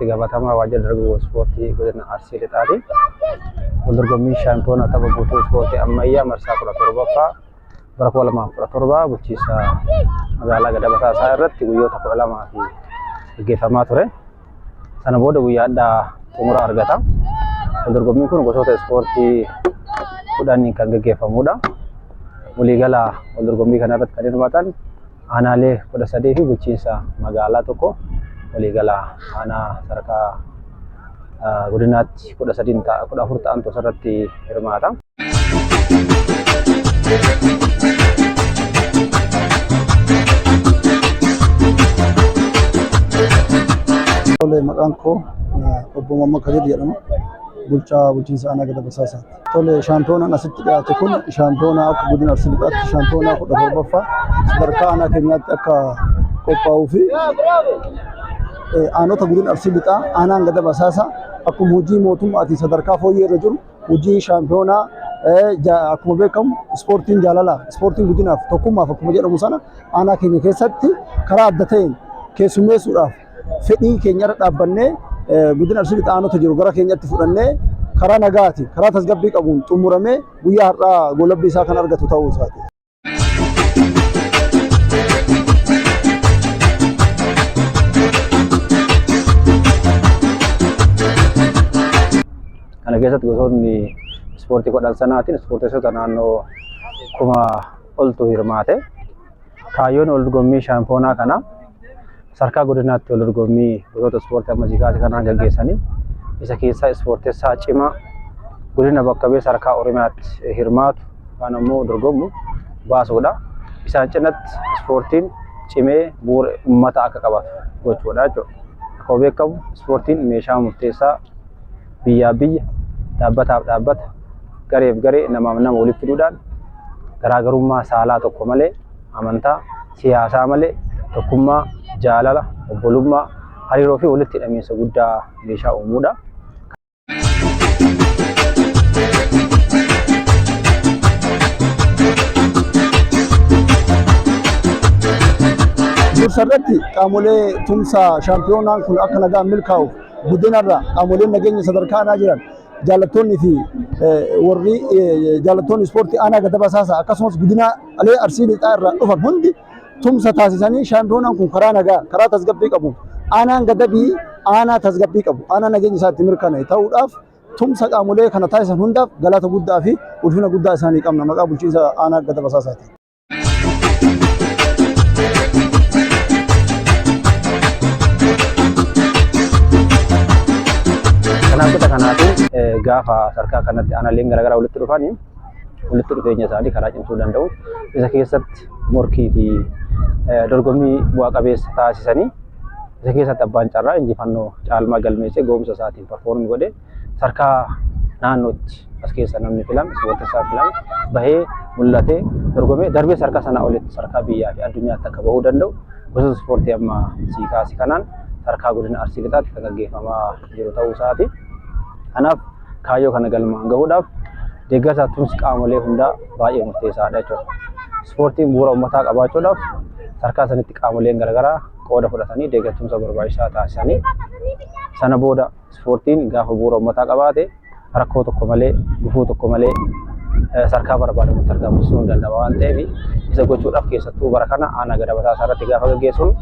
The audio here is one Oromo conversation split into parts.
itti gaafatamaa waajjira dargaggoo ispoortii godina Arsii Lixaati. Waldorgommiin shaampiyoona tapha guutuu ispoortii ammayyaa marsaa 17ffaa bara 2017 bulchiinsa magaalaa Gadab Asaasaa irratti guyyoota 12 fi gaggeeffamaa ture. Sana booda guyyaa addaa xumura argata. Waldorgommiin kun gosoota ispoortii 10 kan gaggeeffamudha. Waliigala waldorgommii kana irratti kan hirmaatan aanaalee 13 fi bulchiinsa magaalaa tokko, waliigala aanaa sadarkaa godinaatti 13 ta'a, 14 ta'antu asirratti hirmaata. Tole, maqaan koo obbo Muhammad Kadir jedhama. Bulchaa bulchiinsa aanaa Gadab Asaasaati. Tole, shaampiyoonaan asitti dhiyaate kun shaampiyoonaa akka godina Arsii Lixaatti shaampiyoonaa 17ffaa sadarkaa aanaa keenyaatti akka qophaa'uu fi aanota godina Arsii Lixaa aanaan Gadab Asaasaa akkuma hojii mootummaatiin sadarkaa fooyyee irra jiru, hojii shaampiyoonaa, akkuma beekamu ispoortiin jaalalaa, ispoortiin guddinaaf tokkummaaf akkuma jedhamu sana, aanaa keenya keessatti karaa adda ta'een keessummeessuudhaaf fedhii keenya irra dhaabbannee godina Arsii Lixaa aanota jiru gara keenyatti fudhannee karaa nagaati, karaa tasgabbii qabuun xumuramee guyyaa har'aa goolabbii isaa kan argatu ta'uu isaati. Kana keessatti gosoonni ispoortii 10 sanaatiin ispoorteessota naannoo 1000 oltu hirmaate. Kaayyoon wal dorgommii shaampiyoonaa kana sadarkaa godinaatti wal dorgommii gosoota ispoortii amma kaase kanaan gaggeessanii isa keessaa ispoortessaa cimaa godina bakka bu'ee sadarkaa Oromiyaatti hirmaatu yookaan ammoo dorgomu baasuudha. Isaan cinatti ispoortiin cimee bu'uura uummataa akka qabatu gochuudha jechuudha. Akkuma beekamu ispoortiin meeshaa murteessaa biyyaaf biyya, dhaabbataaf dhaabbata, gareef garee, namaaf nama walitti fiduudhaan garaagarummaa saalaa tokko malee, amantaa, siyaasaa malee tokkummaa, jaalala, obbolummaa, hariiroo fi walitti hidhamiinsa guddaa meeshaa uumuudha. Dursa irratti qaamolee tumsa shaampiyoonaan kun akka nagaan milkaa'uuf godinarra qaamoleen nageenya sadarkaa aanaa jiran, jaallattoonni fi warri jaallattoonni ispoortii aanaa Gadab Asaasaa akkasumas godinaalee Arsii Lixaa irraa dhufan hundi tumsa taasisanii shaampiyoonaan kun karaa nagaa, karaa tasgabbii qabu, aanaan Gadabii aanaa tasgabbii qabu, aanaa nageenya isaatti mirkanaa'e ta'uudhaaf tumsa qaamolee kana taasisan hundaaf galata guddaa fi ulfina guddaa isaanii qabna maqaa bulchiinsa aanaa Gadab Asaasaati. Kanaaf qixa kanaatiin gaafa sadarkaa kanatti aanaaleen garaagaraa walitti dhufanii walitti dhufeenya isaanii karaa cimsuu danda'u. Isa keessatti morkii fi dorgommii bu'aa qabeessa taasisanii isa keessatti abbaan carraa injifannoo caalmaa galmeessee ga'umsa isaatiin perform godhe sarkaa naannootti as keessa namni filame, ispoortessaa filame bahee mul'atee dorgomee darbee sarkaa sanaa olitti sarkaa biyyaa fi addunyaatti akka bahuu danda'u gosoota ispoortii amma sii kaase kanaan sarkaa godina Arsii Lixaatti kan gaggeeffamaa jiru ta'uu isaati. Kanaaf kaayyoo kana galmaan gahuudhaaf deeggarsa tumsi qaamolee hundaa baay'ee murteessaadha jechuudha. Ispoortiin bu'uura uummataa qabaachuudhaaf sarkaa sanitti qaamoleen garaagaraa qooda fudhatanii deeggartumsa barbaachisaa taasisanii sana booda ispoortiin gaafa bu'uura uummataa qabaate rakkoo tokko malee, gufuu tokko malee sarkaa barbaadamutti argamsiisuu ni danda'ama waan ta'eef, isa gochuudhaaf keessattuu bara kana aanaa Gadab Asaasaa irratti gaafa gaggeessinu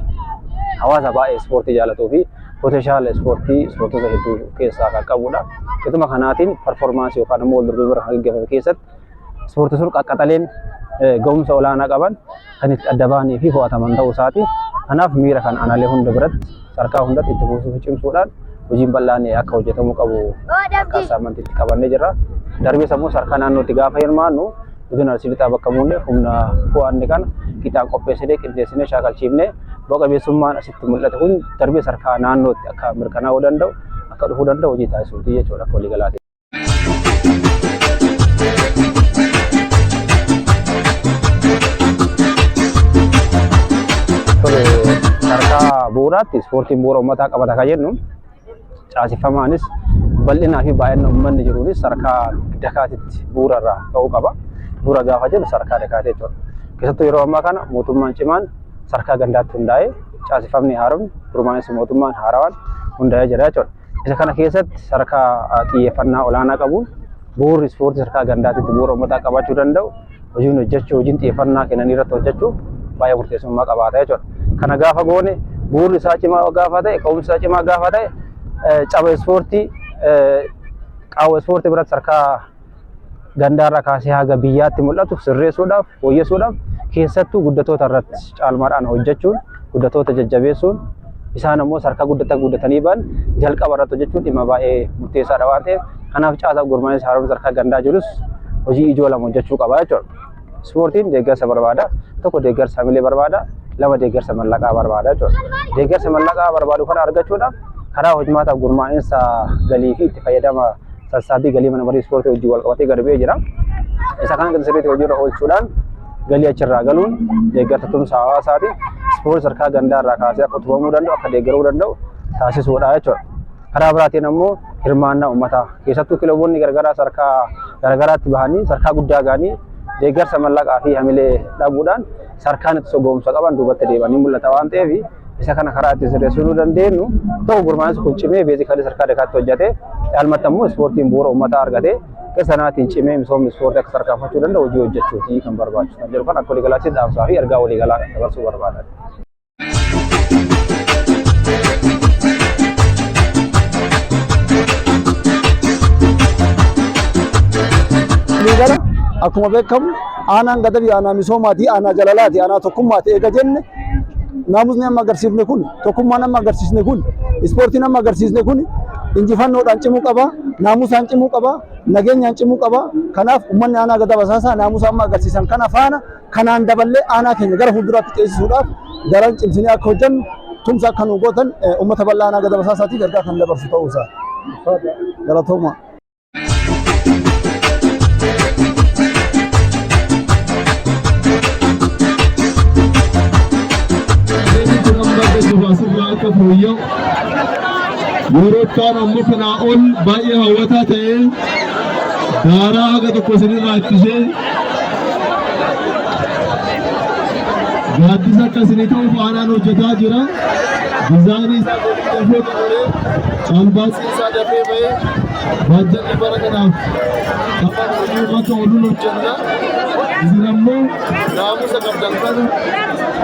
hawaasa baay'ee ispoortii jaalatuu fi potenshaala ispoortii ispoortota hedduu keessaa kan qabudha. Qixuma kanaatiin performaansii yookaan immoo wal dorgommii bara kana gaggeeffame keessatti ispoortii qaqqaxaleen ga'umsa olaanaa qaban kan itti adda bahanii fi fo'ataman ta'uu isaati. Kanaaf miira kana aanaalee hunda biratti sadarkaa hundatti itti fufuu fi cimsuudhaan hojiin bal'aan akka hojjetamuu qabu akka assignmentiitti qabannee jirra. Darbees ammoo sadarkaa naannootti gaafa hirmaannu godina Arsii Lixaa bakka buunee humna fo'anne kana qixaan qopheessinee, qindeessinee, shaakalchiifnee bu'a qabeessummaan asitti mul'ate kun darbee sadarkaa naannootti akka mirkanaa'uu danda'u, akka dhufuu danda'u hojii taasisuuti jechuudha akka waliigalaatti. Tole, sadarkaa bu'uuraatti ispoortiin bu'uura uummataa qabata kan jennu caaseffamaanis bal'inaa fi baay'ina uummanni jiruunis sadarkaa dakaatitti bu'uura irraa ka'uu qaba. Bu'uura gaafa jennu sadarkaa dakaati jechuudha. Keessattuu yeroo ammaa kana mootummaan cimaan sadarkaa gandaatti hundaa'ee caaseffamni haaromni gurmaa'insi mootummaan haarawaan hundaa'ee jira jechuudha. Isa kana keessatti sadarkaa xiyyeeffannaa olaanaa qabuun bu'uurri ispoortii sadarkaa gandaatitti bu'uura uummataa qabaachuu danda'u hojiin hojjechuu, hojiin xiyyeeffannaa kennanii irratti hojjechuu baay'ee murteessummaa qabaata jechuudha. Kana gaafa goone, bu'uurri isaa cimaa gaafa ta'e, ka'umsi isaa cimaa gaafa ta'e, caba ispoortii, qaawwa ispoortii biratti sadarkaa gandaarraa kaasee haga biyyaatti mul'atu sirreessuudhaaf, fooyyessuudhaaf, keessattuu guddatoota irratti caalmaadhaan hojjechuun, guddatoota jajjabeessuun, isaan ammoo sadarkaa guddatan guddatanii ba'an jalqaba irratti hojjechuun dhimma baay'ee murteessaadha waan ta'eef, kanaaf caasaa gurmaa'insa haaromsa sadarkaa gandaa jirus hojii ijoo lama hojjechuu qaba jechuudha. Ispoortiin deeggarsa barbaada. Tokko deeggarsa hamilee barbaada. Lama deeggarsa mallaqaa barbaada jechuudha. Deeggarsa mallaqaa barbaadu kana argachuudhaaf karaa hojmaataaf gurmaa'insa galii fi itti fayyadama sassaabbii galii mana marii ispoortii wajjin wal qabatee gad bu'ee jira. Isa kana sirriitti hojiirra oolchuudhaan galii achirraa galuun deeggarsa tumsa hawaasaati. Ispoortii sadarkaa gandaa irraa kaasee akka utubamuu danda'u, akka deeggaruu danda'u taasisuudha jechuudha. Karaa biraatiin ammoo hirmaannaa uummataa, keessattuu kilaboonni garagaraa sadarkaa garagaraatti bahanii sadarkaa guddaa gahanii deeggarsa mallaqaa fi hamilee dhabuudhaan sadarkaan itti sogoomsa qaban duubatti deebi'anii mul'ata waan ta'eef, isa kana karaa itti sirreessuu nu dandeenyu tokko gurmaa'insi kun cimee basically sadarkaa dakaatti hojjete, caalmatti ammoo ispoortiin bu'uura uummataa argate gara sanaatiin cimee misoomni ispoortii akka tarkaanfachuu danda'u hojii hojjechuuti kan barbaachisu kan jedhu kan akka waliigalaatti dhaamsaa fi ergaa waliigalaa dabarsuu barbaadan. Waliigala akkuma beekamu aanaan Gadabii aanaa misoomaati, aanaa jalalaati, aanaa tokkummaati eega jenne, naamusni amma agarsiifne kun, tokkummaan amma agarsiisne kun, ispoortiin amma agarsiisne kun injifannoodhaan cimuu qaba, naamusaan cimuu qaba, nageenyaan cimuu qaba. Kanaaf uummanni aanaa Gadab Asaasaa naamusa amma agarsiisan kana faana kanaan daballee aanaa keenya gara fuulduraatti ceesisuudhaaf daran cimsinee akka hojjennu tumsa akka nu gootan uummata bal'aa aanaa Gadab Asaasaatiif ergaa kan dabarsu ta'uu isaa. Galatooma. Asirraa akka fooyya'u, yeroo itti aanu ammoo kanaa ol baay'ee hawwataa ta'ee daaraa haga tokko isinirraa ittisee gaaddisa akka isinii ta'uuf aanaan hojjetaa jira. Dizaayinii isaa dafee xumuree, caalbaasii isaa dafee ba'ee, baajjanni bara kanaaf taphaan hojii akka ooluun hojjenna. Isin ammoo naamusa qabdan kana,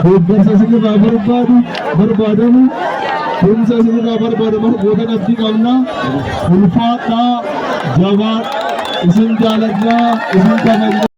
deeggarsa isinirraa barbaadu barbaadamu, tumsa isinirraa barbaadamu gootan abdii qabna. Ulfaadhaa, jabaa, isin jaalladhaa, isin kabajna.